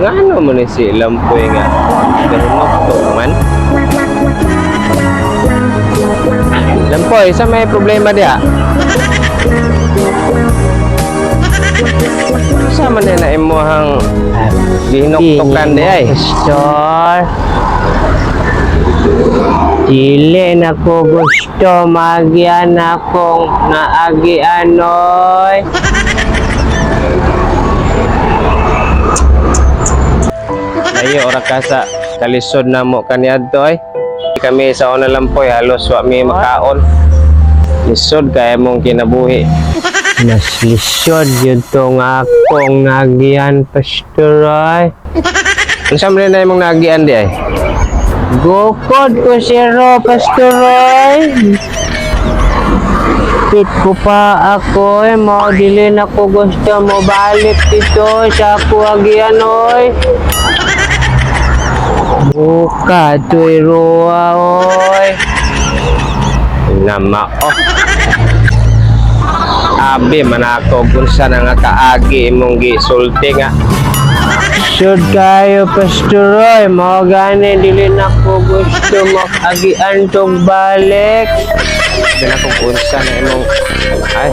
Ngano man ni si Lampoy nga gahinugtog man? Lampoy, sa may problema diha? Sa man na imuhang gihinuktokan di ay? Pastor. Dili na ko gusto magian akong naagian oy. Layo ora ka sa kalisod na mo kaniadto ay. Kami sa una, Lampoy, halos wa mi makaon. Lisod kaya mong kinabuhi. Mas lisod yun tong akong nagian, Pastor, ay. Unsa man na imong naagian di ay? Gukod ko siro, Pastor, ay. Pit ko pa ako eh, mao dili na ko gusto mo balik dito sa ako agian oy. Buka to'y ruwa oy. Nama oh. Abi man ako unsa na nga kaagi imong gisulti nga. Sud kayo, Pastor, oy, mao gani dili na ko gusto makagian tog balik. Abi na kung unsa na imong ay.